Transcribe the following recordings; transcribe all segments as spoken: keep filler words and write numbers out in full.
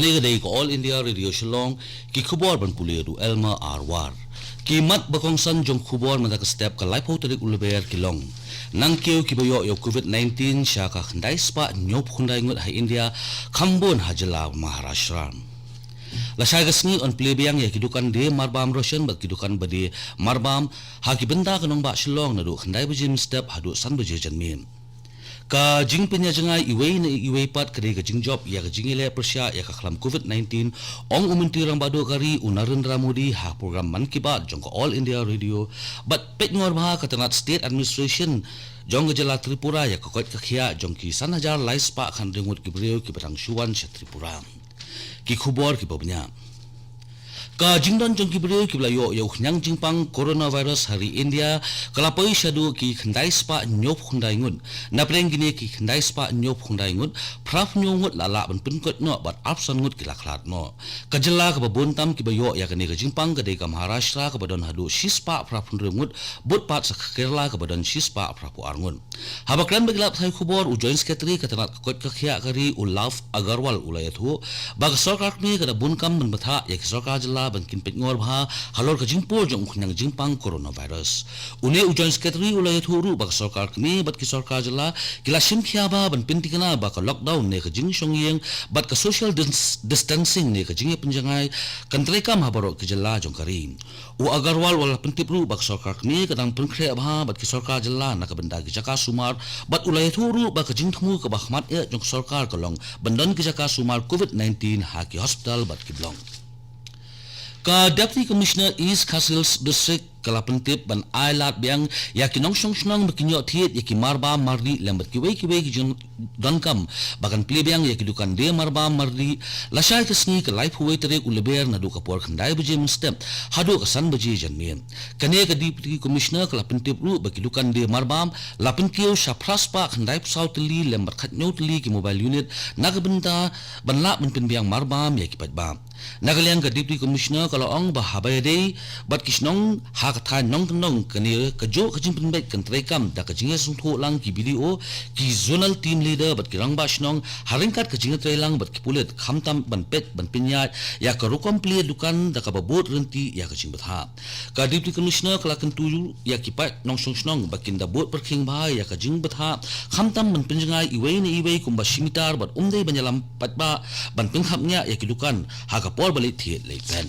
Kane ka dei ka All India Radio Shillong, ki khubor ban pule da u Elmer R War. Ki mat ba kongsan jong khubor mynta ka step ka laiphew tarik u Lber ki long: Nangkiew kiba ïoh ïa u Covid nineteen sha ka khyndai spah hynñiewphew khyndai ngut ha India, kham bun ha jylla Maharashtra. Lashai ka sngi yn plie biang ïa ki dukan die marbam ration bad ki dukan ba die marbam ha ki bynta ka nongbah Shillong naduh khyndai baje mynstep haduh san baje janmiet. Ka jingpynïajngai iwei na iwei pat ka dei ka jingjop ïa ka jingïaleh pyrshah ïa ka khlam Covid nineteen, ong u Myntri Rangbah Duh ka ri u Narendra Modi ha program Mann Ki Baat jong ka All India Radio, bad peit ngor bha ka tnat State Administration jong ka jylla Tripura ïa ka koit ka khiah jong ki san hajar lai spah khathynriew ngut ki briew kiba dang shu wan sha Tripura. Ki khubor kiba bniah. Ka jingdon jong ki briew kiba la ïoh ïa u khñiang jingpang coronavirus ha ri India ka la poi shaduh ki khyndai spah hynñiewphew khyndai ngut. Napdeng kine ki khyndai spah hynñiewphew khyndai ngut, phraphew hynñiew ngut la lah ban pynkoit noh bad arphew san ngut ki la khlad noh. Ka jylla kaba bun tam kiba ïoh ïa kane ka jingpang ka dei ka Maharashtra kaba don haduh shi spah phraphew hynriew ngut, bud pat sa ka Kerala kaba don shi spah phraphew ar ngut. Haba kren bad ki lad pathai khubor, u Joint Secretary ka tnat ka koit ka khiah ka ri u Love Agarwal u la ïathuh ba ka sorkar kmie ka da bun kam ban bthah ïa ki sorkar jylla ban kin peit ngor bha halor ka jingpur jong u khñiang jingpang coronavirus. Une u Joint Secretary u la ïathuh ruh ba ka sorkar kmie bad ki sorkar jylla ki la shim khia bha ban pyntikna ba ka lockdown ne ka jingshong ïing bad ka social dis-, distancing ne ka jingïapynjangai kan treikam ha baroh ki jylla jong ka ri. U Agarwal u la pyntip ruh ba ka sorkar kmie ka dang pynkhreh bha bad ki sorkar jylla na ka bynta ki jaka sumar, bad u la ïathuh ruh ba ka jingthmu kaba khmat eh jong ka sorkar ka long ban don ki jaka sumar Covid nineteen ha ki hospital bad ki blok. Ka Deputy Commissioner East Khasi Hills District ka la pyntip ban ai lad biang ïa ki nongshong shnong ba kin ïoh thied ïa ki marbam mardi lem bad kiwei kiwei ki jingdonkam ba kan plie biang ïa ki dukan die marbam mardi lashai ka sngi ka laiphew wei tarik u Lber naduh ka por khyndai baje mynstep haduh ka san baje janmiet. Kane ka Deputy Commissioner ka la pyntip ruh ba ki dukan die marbam la pynkiew sha phra spah khyndaiphew saw tylli lem bad khathynñiew tylli ki mobile unit na ka bynta ban lah ban pynbiang marbam ïa ki paidbah. Na ka liang ka Deputy Commissioner ka la ong ba haba ïadei bad ki shnong ha ka thaiñ nongkyndong, kane kajuh ka jingpynbeit kan treikam da ka jingïasngewthuh lang ki B D O, ki zonal team leader bad ki rangbah shnong ha ryngkat ka jingïatreilang bad ki pulit khamtam ban peit ban pynïaid ïa ka rukom plie dukan da kaba bud rynti ïa ka jingbthah. Ka Deputy Commissioner ka la kyntu ïa ki paid nongshong shnong ba kin da bud pyrkhing bha ïa ka jingbthah, khamtam ban pynjngai iwei na iwei kumba shi mitar bad ym dei ban ïalam paidbah ban pynkhapngiah ïa ki dukan ha ka por ba leit thied leit peit.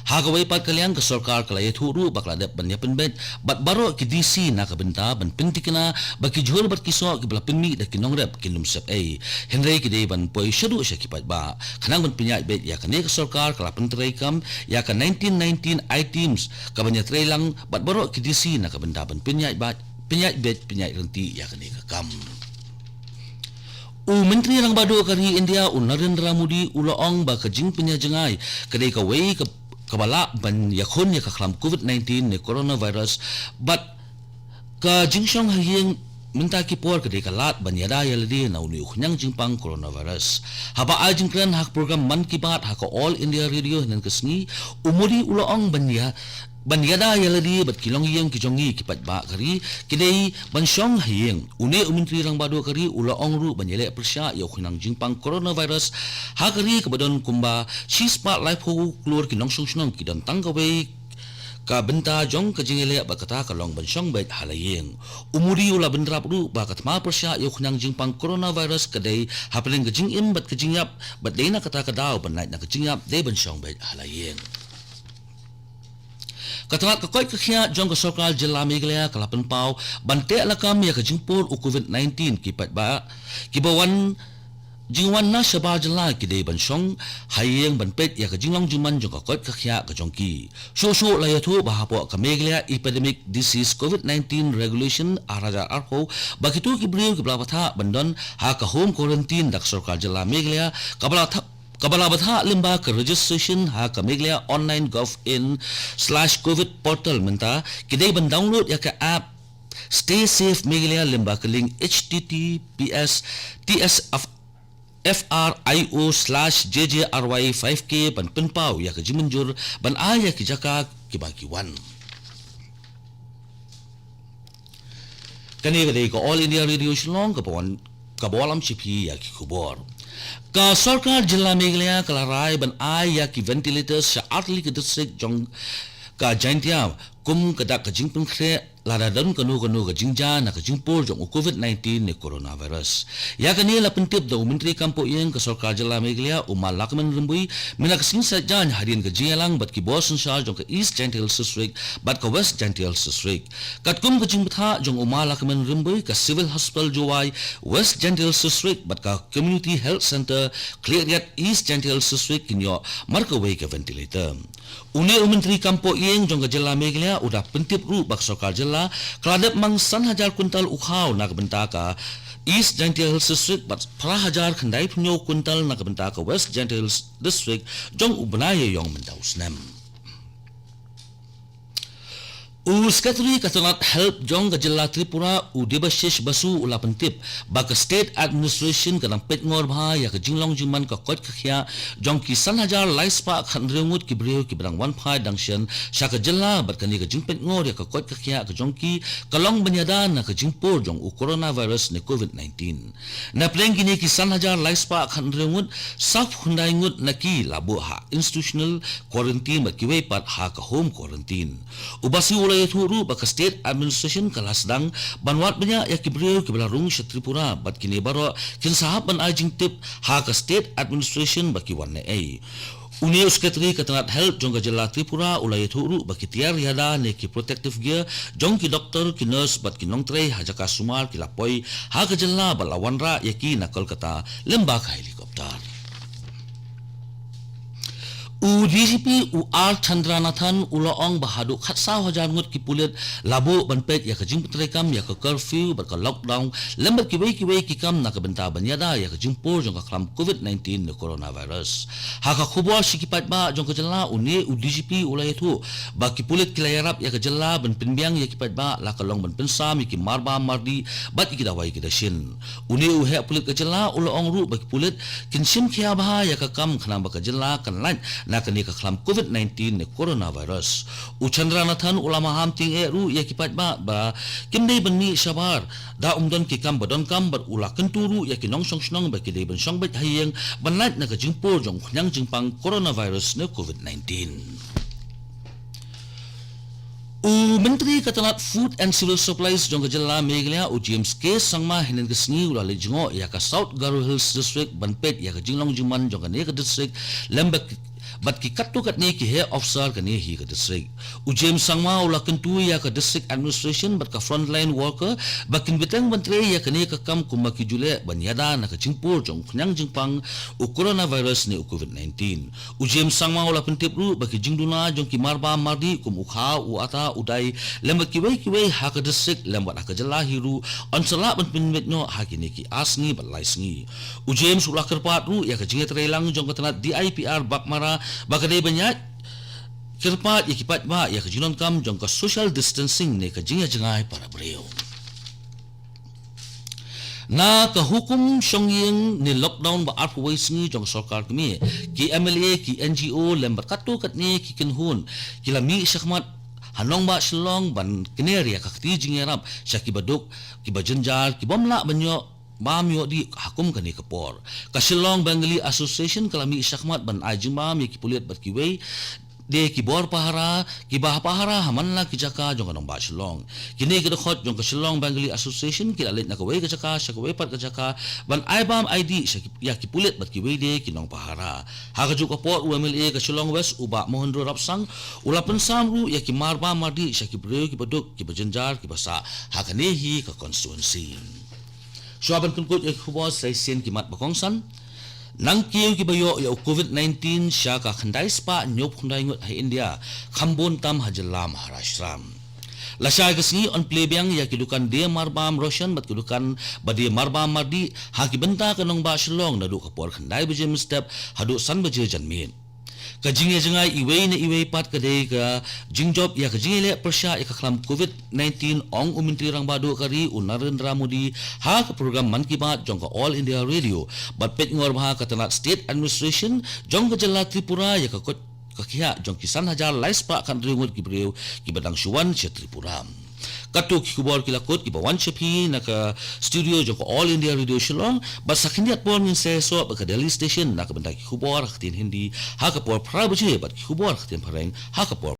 Ha kawei pat ka liang ka sorkar ka la ïathuh ruh ba ka la dep ban ïapynbeit bad baroh ki D C na ka bynta ban pyntikna ba ki jhur bad ki soh kiba la pynmih da ki nongrep kin ym sep ei, hynrei ki dei ban poi shaduh sha ki paidbah khnang ban pynïaid beit ïa kane ka sorkar ka la pyntreikam ïa ka nineteen nineteen items kaban ïatreilang bad baroh ki D C na ka bynta ban pynïaid beit, pynïaid beit, pynïaid rynti ïa kane ka kam. U Myntri Rangbah Duh ka ri India u Narendra Modi u la ong ba ka jingpynïajngai ka dei kawei ka, kaba lah ban ïakhun ïa ka khlam Covid nineteen ne coronavirus, bad ka jingshong ha ïing mynta ki por ka dei ka lad ban ïada ïalade na une u khñiang jingpang coronavirus. Haba ai jingkren ha ka program Mann Ki Baat ha ka All India Radio hynne ka sngi, u Modi u la ong ban ïa, ban ïada ïalade bad ki longïing ki jong ngi ki paidbah ka ri ki dei ban shong ha ïing. Une u Myntri Rangbah Duh ka ri u la ong ruh ban ïaleh pyrshah ïa u khñiang jingpang coronavirus ha ka ri kaba don kumba shi spah laiphew klur ki nongshong shnong ki don tang kawei ka bynta jong ka jingïaleh bad kata ka long ban shong beit ha la ïing. U Modi u la bynrap ruh ba ka thma pyrshah ïa u khñiang jingpang coronavirus ka dei hapdeng ka jingim bad ka jingïap bad dei na kata ka daw ban lait na ka jingïap dei ban shong beit ha la ïing. Ka tnat ka koit ka khiah jong ka sorkar jylla Meghalaya ka la pynpaw ban teh lakam ïa ka jingpur u Covid nineteen, ki paidbah kiba wan jingwan na shabar jylla ki dei ban shong ha ïing ban peit ïa ka jinglong jingman jong ka koit ka khiah ka jong ki. Shuh shuh la ïathuh ba hapoh ka Meghalaya Epidemic Disease Covid nineteen Regulation ar hajar arphew ba kito ki briew kiba la bthah ban don ha ka home quarantine da ka sorkar jylla Meghalaya kaba la tha-, kaba la bthah lyngba ka registration ha ka Meghalaya Online Gov In slash Covid Portal mynta ki dei ban download ïa ka app Stay Safe Meghalaya lyngba ka link H T T P S T S F R I O slash J J R Y five K ban pynpaw ïa ka jingmynjur ban ai ïa ki jaka kiba ki wan. Kane ka dei ka All India Radio Shillong kaba wan, kaba wallam sha phi ïa ki khubor. Ka sorkar jylla Meghalaya ka la rai ban ai ïa ki ventilators sha artylli ki district jong ka Jaintia kum ka dak ka jingpynkhreh lada don kano kano ka jingjia na ka jingpur jong u COVID nineteen ne coronavirus. Ïa kane la pyntip da u Myntri Kam Pohïing ka sorkar jylla Meghalaya u Ma Lahkmen Rymbui mynta ka sngi Saitjaiñ hadien ka jingïalang bad ki bor synshar jong ka East Jaintia Hills District bad ka West Jaintia Hills District. Katkum ka jingbthah jong u Ma Lahkmen Rymbui, ka Civil Hospital Jowai, West Jaintia Hills District bad ka Community Health Centre Khliehriat, East Jaintia Hills District, kin ïoh mar kawei ka ventilator. Une u Myntri Kam Pohïing jong ka jylla Meghalaya u da pyntip ruh ba ka sorkar jylla ka la dep mang san hajar kwintal u khaw na ka bynta ka East Jaintia Hills District bad phra hajar khyndai phew kwintal na ka bynta ka West Jaintia Hills District jong u bnai Ïaïong mynta u snem. U Secretary ka tnat Health jong ka jylla Tripura, u Debashish Basu, u la pyntip ba ka State Administration ka dang peit ngor bha ïa ka jinglong jingman ka koit ka khiah jong ki san hajar lai spah khathynriew ngut ki briew kiba dang wan phai dang shen sha ka jylla, bad kane ka jingpeit ngor ïa ka koit ka khiah ka jong ki ka long ban ïada na ka jingpur jong u coronavirus ne COVID nineteen. Napdeng kine ki san hajar lai spah khathynriew ngut, saw phew khyndai ngut na ki la buh ha institutional quarantine bad kiwei pat ha ka home quarantine. U Basu u la ïathuh ruh ba ka State Administration ka la sdang ban wad bniah ïa ki briew kiba la rung sha Tripura bad kine baroh kin sa hap ban ai jingtip ha ka State Administration ba ki wan naei. Une u Secretary ka tnat Health jong ka jylla Tripura u la ïathuh ruh ba ki tiar ïada ne ki protective gear jong ki doktor, ki nurse bad ki nongtrei ha jaka sumar ki la poi ha ka jylla bad la wanrah ïa ki na Kolkata lem bad ka helicopter. U D G P u R Chandranathan u la ong ba haduh khatsaw hajar ngut ki pulit la buh ban peit ïa ka jingpyntreikam ïa ka curfew bad ka lockdown lem bad kiwei kiwei ki kam na ka bynta ban ïada ïa ka jingpur jong ka khlam COVID nineteen ne coronavirus. Ha ka khubor sha ki paidbah jong ka jylla, une u D G P u la ïathuh ba ki pulit ki la ïarap ïa ka jylla ban pynbiang ïa ki paidbah la ka long ban pynsam ïa ki marbam mardih bad ïa ki dawai ki dashin. Une u heh pulit ka jylla u la ong ruh ba ki pulit kin shim khia bha ïa ka kam khnang ba ka jylla kan lait na kane ka khlam COVID nineteen ne coronavirus. U Chandranathan u la maham tyngeh ruh ïa ki paidbah ba kim dei ban mih shabar da ym don ki kam ba donkam bad u la kyntu ruh ïa ki nongshong shnong ba ki dei ban shong beit ha ïing ban lait na ka jingpur jong u khñiang jingpang coronavirus ne COVID nineteen. U Myntri ka tnat Food and Civil Supplies jong ka jylla Meghalaya, u James K Sangma, hynnin ka sngi u la leit jngoh ïa ka South Garo Hills District ban peit ïa ka jinglong jingman jong kane ka district lem bad ki katto katne ki heh officer kane hi ka district. U James Sangma u la kyntu ïa ka District Administration bad ka frontline worker ba kin bteng ban trei ïa kane ka kam kumba ki ju leh ban ïada na ka jingpur jong u khñiang jingpang u coronavirus ne u COVID nineteen. U James Sangma u la pyntip ruh ba ki jingduna jong ki marbam mardih kum u khaw, u atta, u dai lem bad kiwei kiwei ha ka district lem bad ha ka jylla hi ruh yn sa lah ban pynbeit noh ha kine ki ar sngi bad lai sngi. U James u la kyrpad ruh ïa ka jingïatreilang jong ka tnat D I P R Baghmara ba ka dei ban ïaid kyrpad ïa ki paidbah ïa ka jingdonkam jong ka social distancing ne ka jingïajngai para briew. Na ka hukum shong ïing ne lockdown ba arphew wei sngi jong ka sorkar kmie, ki M L A, ki N G O lem bad katto katne ki kynhun ki la mih shakhmat ha nongbah Shillong ban kner ïa ka kti jingïarap sha kiba duk, kiba jynjar, ki bym lah ban ïoh bam ïoh dih ha kum kane ka por. Ka Shillong Bengali Association ka la mih shakhmat ban ai jingbam ïa ki pulit bad kiwei de ki bor pahara kiba pahara ha man la ki jaka jong ka nongbah Shillong. Kine ki dkhot jong ka Shillong Bengali Association ki la leit na kawei ka jaka sha kawei pat ka jaka ban ai bam ai dih sha ki, ïa ki pulit bad kiwei de ki nongpahara. Ha kajuh ka por, u M L A ka Shillong West, u Bah Mohindro Rapsang, u la pynsam ruh ïa ki marbam mardih sha ki briew kiba duk, kiba jynjar, kiba sah ha kane hi ka constituency. Shuwa ban pynkut ïa ki khubor, sa shisien ki mat ba kongsan. Nangkiew kiba ïoh ïa u COVID nineteen sha ka khyndai spah hynñiewphew khyndai ngut ha India, kham bun tam ha jylla Maharashtra. Lashai ka sngi yn plie biang ïa ki dukan die marbam ration bad ki dukan ba die marbam mardih ha ki bynta ka nongbah Shillong naduh ka por khyndai baje mynstep haduh san baje janmiet. Ka jingïajngai iwei na iwei pat ka dei ka jingjop ïa ka jingïaleh pyrshah ïa ka khlam COVID nineteen, ong u Myntri Rangbah Duh ka ri u Narendra Modi ha ka program Mann Ki Baat jong ka All India Radio bad peit ngor bha ka tnat State Administration jong ka jylla Tripura ïa ka koit ka khiah jong ki san hajar lai spah khathynriew ngut ki briew kiba dang shu wan sha Tripura. Katto ki khubor ki la kut kiba wan sha phi na ka studio jong ka All India Radio Shillong, bad sa khyndiat por ngin sa ïasoh bad ka Delhi Station na ka bynta ki khubor ha ka ktien Hindi ha ka por phra baje bad ki khubor ha ka ktien Phareng ha ka por